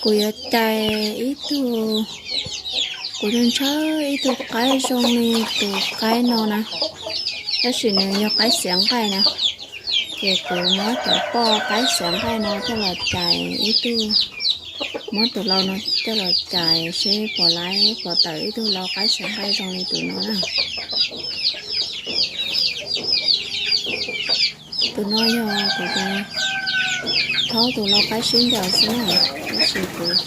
Kuv yuav cais ib tug, kuv ntshaw ib tug qaib zoo li tus qaib no na, tab sis nws yog qaib xiav nqaij na. Ces kuv muab cov poj qaib xiav nqaij no coj los cais ib tug, muab tus lau no coj los cais seb puas laib puas tawm ib tug lau qaib xiav nqaij zoo li tus no na. Tus no yog kuv thaub tus lau qaib sib ncaws xwb na, tab sis kuv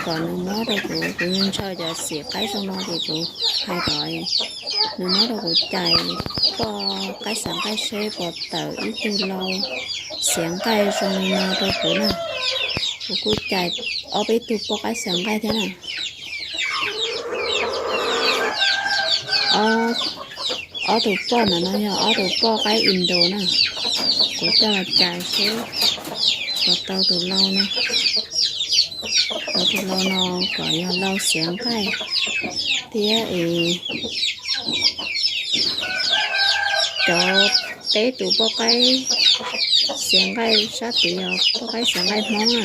kom nws muab rau kuv, kuv ntshaw cov xim qaib zoo no ces kuv hais kom nws muab rau kuv cais poj qaib xiav nqaij seb puas tawm ib tug lau xiav nqaij zoo li no rau kuv na. Kuv kuj cais ob peb tug poj qaib xiav nqaij thiab na. Ob tug poj ntawm no yog ob tug poj qaib Indo na. Kuv coj los cais seb puas tau tus lau no. Tau tus lau no kom yog lau xiav nqaij thiab es cov peb tus poj qaib xiav nqaij sab tid yog poj qaib xiav nqaij Hmoob na.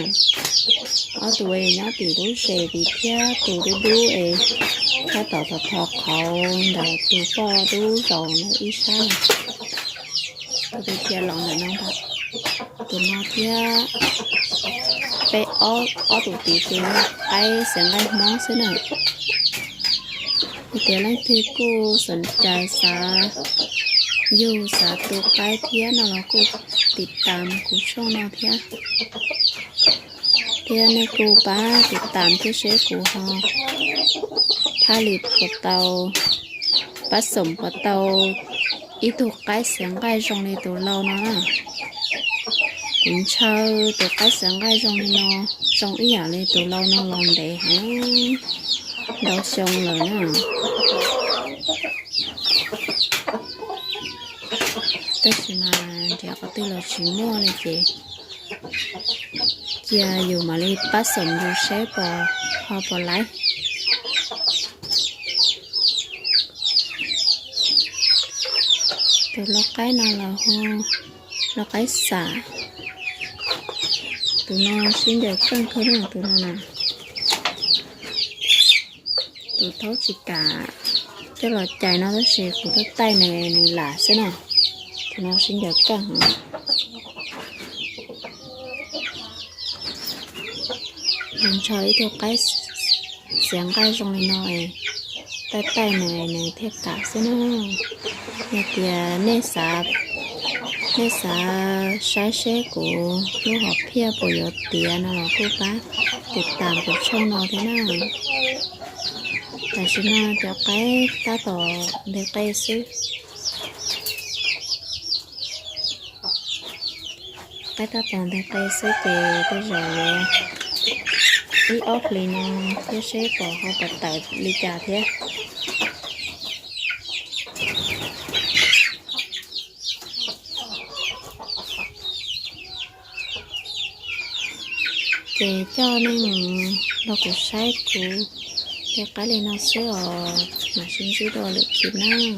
Ob tug nyob tim lub zes tid thiab tus dub dub es tab tom thov qhauv ntawm tus poj dub zaum ntawm ib sab. Tus dub thiab los ntawm no ntag. Tus no thiab peb ob tug tid ces qaib xiav nqaij Hmoob xwb na. Yog tias leej twg kuj xoom cais xav yug xav tu qaib thiab no los kuj tiv tam kuv tshooj no thiab. Thiab nej kuj pab tiv tam thiab seb kuv ho phaj li puas tau, pab xoom puas tau ib tug qaib xiav nqaij zoo li tus lau no na. Kuv ntshaw tus qaib xiav nqaij zoo li no, zoo ib yam li tus lau no los ntev heev, ntau xyoo lawm na. Tab sis mas nrhiav qhov twg los tsis muaj li ces cia yus mam li pab xoom yus seb puas ho puas laib. Tus lau qaib no los hu lau qaib xam. Tus no sib ncaws keej kawg na, tus no na. Tus thaub tsis kam coj los cais no tab sis kuv taij taij nws, nws lam xwb na. Tus no sib ncaws keej heev. Nws ntshaw ib tug qaib xiav nqaij zoo li no es taij taij nws, nws thiaj kam xwb na. Yog tias nej xav, nej xav saib seb kuv lub hom phiaj puas yuav tiav no los kuj pab tiv tam kuv tshooj no thiab na. Tam sim no cov qaib tab tom nteg qe xwb. Qaib tab tom nteg qe xwb ces tej zaum yuav ib ob hlis no thiab seb puas ho puas tawm li cas thiab. Ces coj nej mus nrog kuv saib kuv tej qaib li no xwb os, mam sib ntsib dua lwm clip nawb.